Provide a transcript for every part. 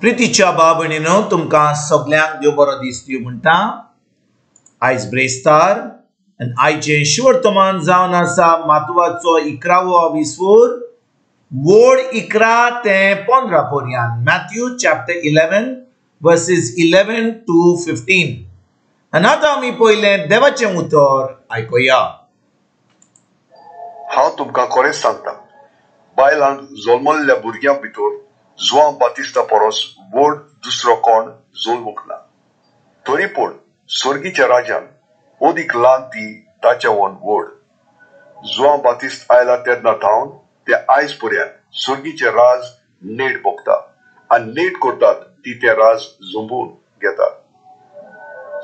प्रितीच्या भाव भयणीनो, तुमकां सगल्यांक देव बरो दीस दिवं म्हणटा. आयज ब्रेस्तार आनी आयचें शिवर्तमान जावन आसा मातवाचो 11वो विसवूर वोड 11 ते 15 पर्यंत. Matthew chapter 11 versus 11 to 15. आनी आतां आमी पयलें देवाचें उतर आयकुया. हांव तुमकां खरेंच सांगता, बायलांक जल्मल्ल्या भुरग्यां भितर जुआंव बातिस्ता परस व्हड दुसरो कोण जल्मूंक ना. तरी पूण स्वर्गीच्या राजान अदीक ल्हान ती ताच्यावन व्हड. जुआंव बातिस्त आयला तेन्ना थावन ते आयज पर्यंत स्वर्गीचें राज नेट भोगता आनी नेट करतात ती तें राज झोंबून घेतात.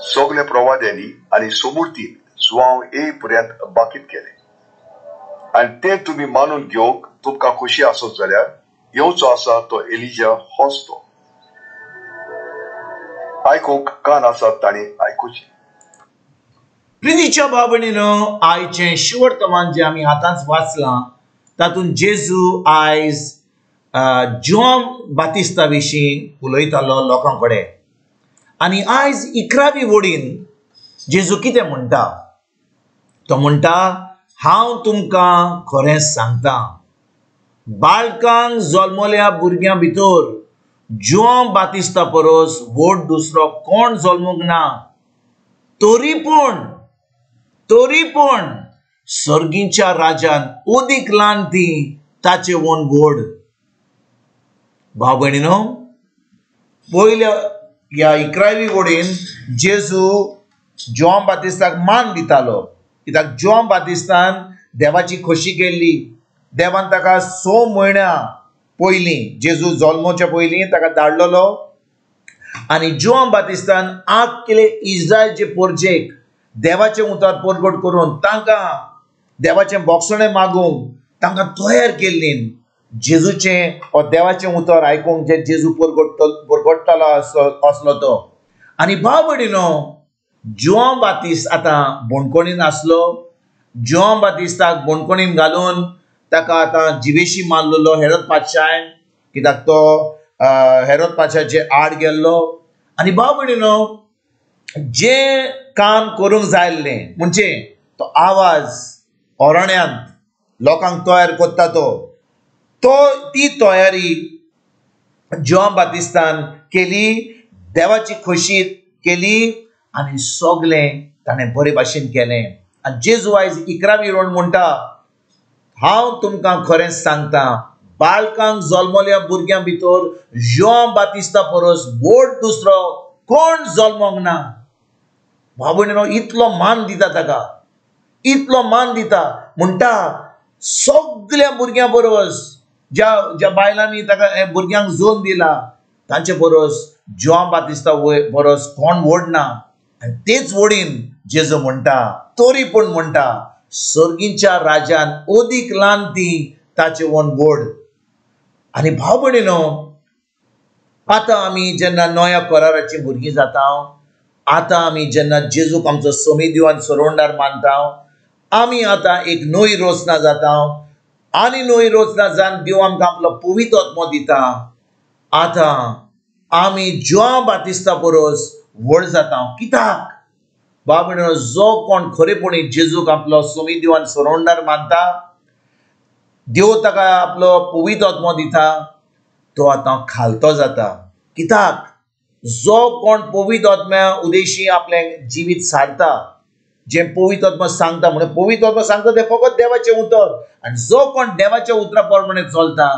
सगल्या प्रवाद्यांनी आनी समूर्तीन जुआंव ये पर्यंत बाकीत केलें आनी तें तुमी मानून घेवंक तुमकां खोशी आसत जाल्यार येवचो आसा तो एलिजा होच तो. आयकूंक कान आसात तांणी आयकुचें. प्रितीच्या भाव भयणीनो, आयचें शिवर्तमान जें आमी आतांच वाचलां तातूंत जेजू आयज जुआंव बातिस्ता विशीं उलयतालो लोकां कडेन. आनी आयज 11वी वडीन जेजू कितें म्हणटा? तो म्हणटा, हांव तुमकां खरें सांगता, बाळकांक जल्मल्या भुरग्यां भितर जुआंव बातिस्ता परस व्हड दुसरो कोण जल्मूंक ना. तरी पूण सर्गीच्या राजान अदीक ल्हान ती ताचे वन व्हड. भाव भयणीनो, पयल्या ह्या 11वी वडीन जेजू जुआंव बातिस्ताक मान दितालो, कित्याक जुआंव बातिस्तान देवाची खोशी केल्ली. देवान ताका 6 म्हयन्या पयलीं, जेजू जल्मोच्या पयलीं ताका धाडलेलो आनी जुआंव बातिस्तान आख्खे इस्रायलचे पोरजेक देवाचें उतर परगट करून तांकां देवाचें बोगसणें मागूंक तांकां तयार केल्ली. जेजूचें वो देवाचें उतर आयकूंक जें जेजू परगट्टलो आसलो तो. आनी भाव भयणीनो, जुआंव बातिस्त आतां बणकोणीन आसलो. जुआंव बातिस्ताक बणकोणीन घालून ताका आतां जिवेशी मारलेलो हेरोद पातशायन, कित्याक तो हेरोद पातशाचे आड गेल्लो. आनी भाव भयणीनो, जें काम करूंक जाय आसलें म्हणजे तो आवाज अरण्यांत लोकांक तयार करता तो ती तयारी जुआंव बातिस्तान केली, देवाची खोशी केली आनी सगलें ताणें बरे भाशेन केलें. आनी जेजू आयज 11वी रोण म्हणटा, हांव तुमकां खरेंच सांगता, बाळकांक जल्मल्या भुरग्यां भितर जुआंव बातिस्ता परस व्हड दुसरो कोण जल्मोंक ना. भाव भयणीनो, इतलो मान दिता ताका, इतलो मान दिता. म्हणटा सगल्या भुरग्यां परस, ज्या ज्या बायलांनी ताका भुरग्यांक जल्म दिला तांचे परस जुआंव बातिस्ता परस कोण व्हड ना. आनी तेच वडीन जेजू म्हणटा, तरी पूण म्हणटा, सर्गीच्या राजान अदीक ल्हान ती ताचे वन व्हड. आनी भाव भयणीनो, आतां आमी जेन्ना नव्या कराराची भुरगीं जाता, आतां आमी जेन्ना जेजूक आमचो समिदेव आनी सरोंडार मानता, आमी आतां एक नवी रचना जाता आनी नवी रचना जावन देव आमकां आपलो पवित्र आत्मो दिता. आतां आमी जुआंव बातिस्ता परस व्हड जाता. कित्याक भाव भयणीनो, जो कोण खरेपणी जेजूक आपलो समिदेव आनी सरोंडार मानता, देव ताका आपलो पवित्र आत्मो दिता, तो आतां खालतो जाता. कित्याक जो कोण पवित्र आत्म्या उदेशी आपलें जिवीत सारता, जें पवित्र आत्मा सांगता, म्हणून पवित्र आत्मा सांगता तें फकत देवाचें उतर. आनी जो कोण देवाच्या उतरा प्रमाणे चलता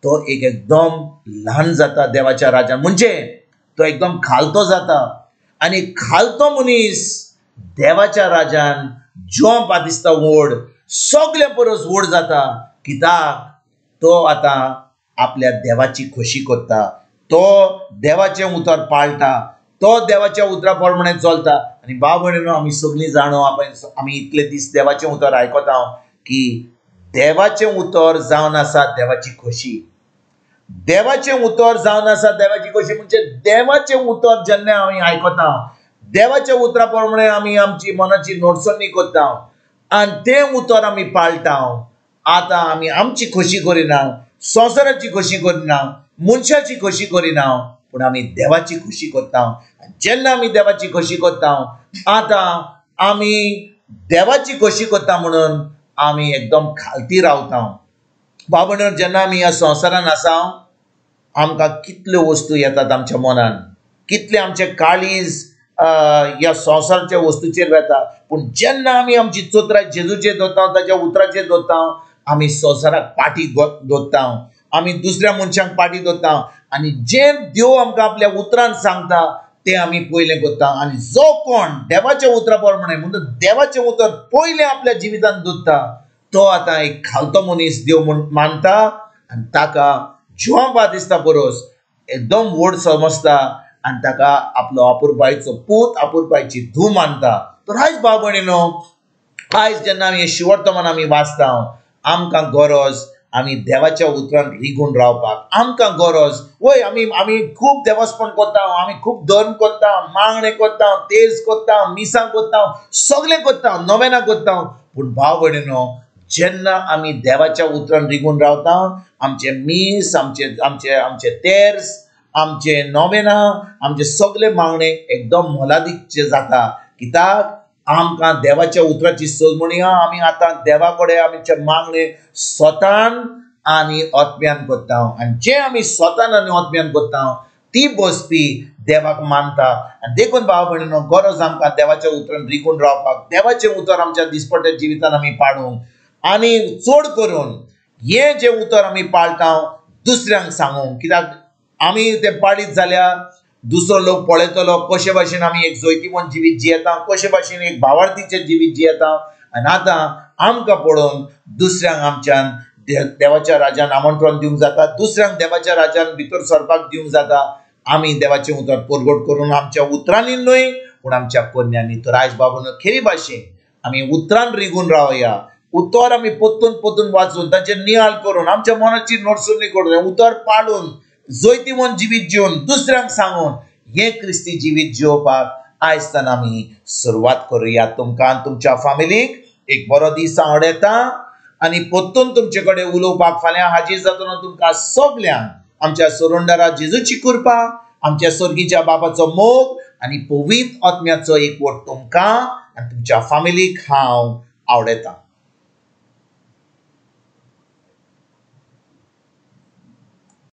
तो एक एकदम ल्हान जाता देवाच्या राजान, म्हणजे तो एकदम खालतो जाता. आनी खालतो मनीस देवाच्या राजान जुआंव बातिस्ता व्हड, सगल्या परस व्हड जाता. कित्याक तो आतां आपल्या देवाची खोशी करता, तो देवाचें उतर पाळटा, तो देवाच्या उतरा प्रमाणे चलता. आनी भाव भयणीनो, आमी सगळीं जाणो, आमी इतले दीस देवाचें उतर आयकता की देवाचें उतर जावन आसा देवाची खोशी. देवाचें उतर जावन आसा देवाची खोशी म्हणजे देवाचें उतर जेन्ना आमी आयकता, देवाच्या उतरा प्रमाणे आमी आमची मनाची नोटसणी करता आनी तें उतर आमी पाळटा. आतां आमी आमची खोशी करिना, संवसाराची खोशी करिना, मनशाची खोशी करिना, पूण आमी देवाची खोशी करता. जेन्ना आमी देवाची खोशी करता, आतां आमी देवाची खोशी करता म्हणून आमी एकदम खालती रावता. बाबा, जेन्ना आमी ह्या संवसारान आसा, आमकां कितल्यो वस्तू येतात आमच्या मनान, कितले आमचे काळीज ह्या संवसाराच्या वस्तूचेर वेता. पूण जेन्ना आमी आमची चोत्राय जेजूचेर दवरता, ताच्या उतराचेर दवरता, आमी संवसाराक पाटी दवरता, आमी दुसऱ्या मनशांक पाटी दवरता आनी जें देव आमकां आपल्या उतरान सांगता तें आमी पयलें करता. आनी जो कोण देवाच्या उतरा प्रमाणे, म्हणून देवाचें उतर पयलें आपल्या जिवितान दवरता, तो आतां एक खालतो मनीस देव म्हूण मानता आनी ताका जुआंव बातिस्ता परस एकदम व्हड समजता आनी ताका आपलो आपुरबायचो पूत, आपुरबायची धूव मानता. तर आयज भाव भयणीनो, आयज जेन्ना आमी शिवर्तमान आमी वाचता, आमकां गरज आमी देवाच्या उतरान रिगून रावपाक. आमकां गरज वय, आमी आमी खूब देवस्पण करता, आमी खूब धर्म करता, मागणें करता, तेज करता, मिसां करता, सगळें करता, नोवेनां करता. पूण भाव भयणीनो, जेन्ना आमी देवाच्या उतरान रिगून रावता, आमचें मीस, आमचे आमचे आमचे तेर्स, आमचे नोवेनां, आमचे सगळे मागणे एकदम मोलादीकचे जाता. कित्याक आमकां देवाच्या उतराची सजमणी आहा. आमी आतां देवा कडेन आमचे मागणे स्वतान आनी आत्म्यान करता आनी जें आमी स्वतान आनी आत्म्यान करता ती बसपी देवाक मानता. आनी देखून भाव भयणीनो, गरज आमकां देवाच्या उतरान रिगून रावपाक, देवाचें उतर आमच्या दिसपट्ट्या जिवितान आमी पाडूंक आनी चड करून हें जें उतर आमी पाळटा दुसऱ्यांक सांगूंक. कित्याक आमी तें पाळीत जाल्यार दुसरो लोक पळयतलो कशे भाशेन आमी एक जैतिवंत जिवीत जियेता, कशे भाशेन एक भावार्थीचें जिवीत जियेता. आनी आतां आमकां पळोवन दुसऱ्यांक आमच्यान देवाच्या राजान आमंत्रण दिवंक जाता, दुसऱ्यांक देवाच्या राजान भितर सरपाक दिवंक जाता. आमी देवाचें उतर परगट करून आमच्या उतरांनी न्हय पूण आमच्या करण्यांनी. तर आयज बाबून खेरी भाशेन आमी उतरान रिगून रावया, उतर आमी परतून परतून वाचून ताचेर नियाळ करून आमच्या मनाची नडसुणी करून उतर पाळून जैतिवंत जिवीत जिवन दुसऱ्यांक सांगून हें क्रिस्ती जिवीत जिवपाक आयज आमी सुरवात करुया. तुमकां तुमच्या फामिलीक एक बरो दीस आवडटा आनी परतून तुमचे कडेन उलोवपाक फाल्यां हाजीर जातना तुमकां सगल्यांक आमच्या सोरंडरा जेजूची कृपा, आमच्या स्वर्गीच्या बाबाचो मोग आनी पवित्र आत्म्याचो एकवट तुमकां आनी तुमच्या फामिलीक हांव आवडटा.